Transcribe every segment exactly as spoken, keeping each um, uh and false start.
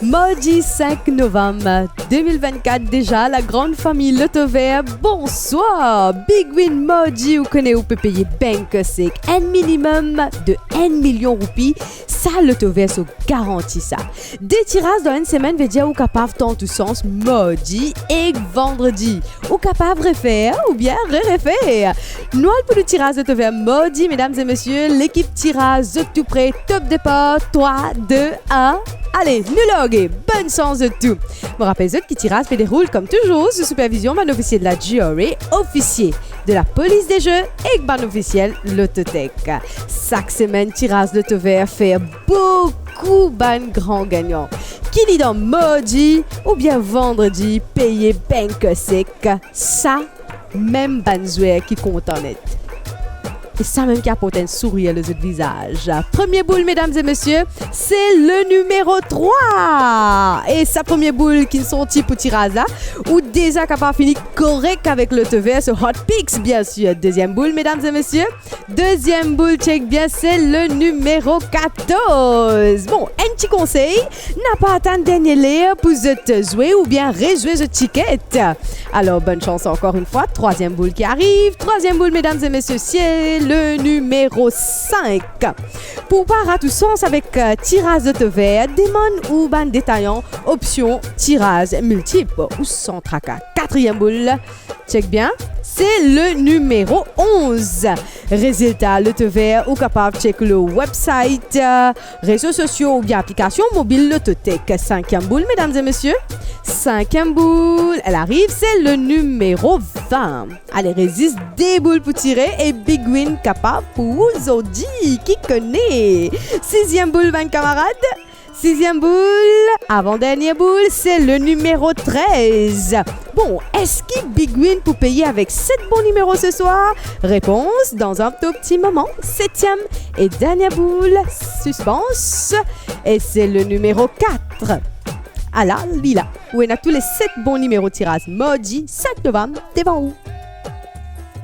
Mardi sink novam de mil vennkat deza, lagrann fami Lotovert, bonswar! Big Win Mardi, ou kone ou pe peye bank sek, enn minimem de enn milion roupi, sa Lotovert so garanti sa. De tiraz dan enn semenn, vedir ou kapav tant ou sans mardi ek vandredi. Ou kapav refer oubien re-refer. Nou al pou nou tiraz Lotovert mardi, medam e mesie, lekip tiraz, zot tou pre, top depar, trwa, de, enn. Ale, nou large, bonn sans zot tou. Mo rapel zot ki tiraz pe deroul kom touzour sou sipervizion bann ofisie de la G R A, ofisie de la Police des Jeux ek bann ofisiel Lottotech. Sak semenn, tiraz Lotovert fer boukou bann gran gagnan. Ki li dan mardi oubien vandredi peye bank sek, sa mem bann zwer ki kontan net. E sa mem ki aport enn sourir lor zot vizaz. Premie boul, medam e mesie, se le nimero trwa. E sa premie boul ki sorti pou tiraz la, ou deza kapav fini korek avek Lotovert so Hot Picks, biensir. Deziem boul, medam e mesie, deziem boul, tchek bien, se le nimero katorz. Bon, enn ti konsey, napa atann dernie ler pou zot zwe oubien rezwe zot tiket. Alor, bonn sans ankor enn fwa, trwaziem boul ki ariv. Trwaziem boul, medam e mesie, se le nimero sink. Pou pa rat ou sans avek, eh, tiraz Lotovert, demann ou bann detayan opsion tiraz miltip ou san traka. Katriem boul, tchek bien, se le nimero onz. Rezilta Lotovert ou kapav tchek lor website, eh, rezo sosio oubien aplikasion mobil Lottotech. Sinkiem boul, medam e mesie. Sinkiem boul, elle arrive, se le nimero vin. Ale, res zis de boul pou tire e Big Win kapav pou ou zordi, ki kone. Siziem boul, bann kamarad. Siziem boul, avan dernie boul, se le nimero trez. Bon, eski Big Win pou peye avek set bon nimero seswar? Repons dan enn tou pti moman. Setiem e dernie boul, sispans, e se le nimero kat. Ala li la, ou ena tou le set bon nimero tiraz mardi sink novam devan ou.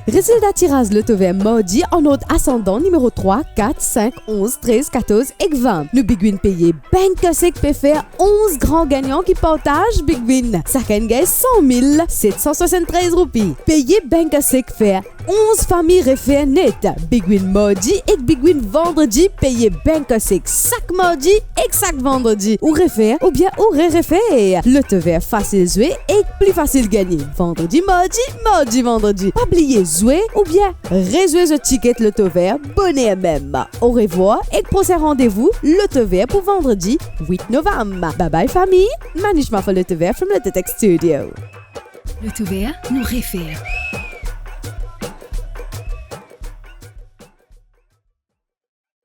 Rezilta tiraz Lotovert mardi an ord asandan, nimero trwa, kat, sink, onz, trez, katorz ek vin. Nou Big Win peye bank sek pe fer onz gran gagnan ki partaz Big Win. Sakenn gagn san mil set san swasann-trez roupi. Peye bank sek fer onz fami refer net. Big Win mardi ek Big Win vandredi peye bank sek sak mardi ek sak vandredi. Ou refer oubien ou re-refer. Lotovert, fasil zwe ek pli fasil gagne. Vandredi, mardi, mardi, vandredi. Pa bliye zwe oubien rezwe zot tiket Lotovert boner mem. Orevwar ek prosin randevou Lotovert pou vandredi wit novam. Bye bye fami. Manishma for Lotovert from Lottotech Studio. Lotovert, nou refer.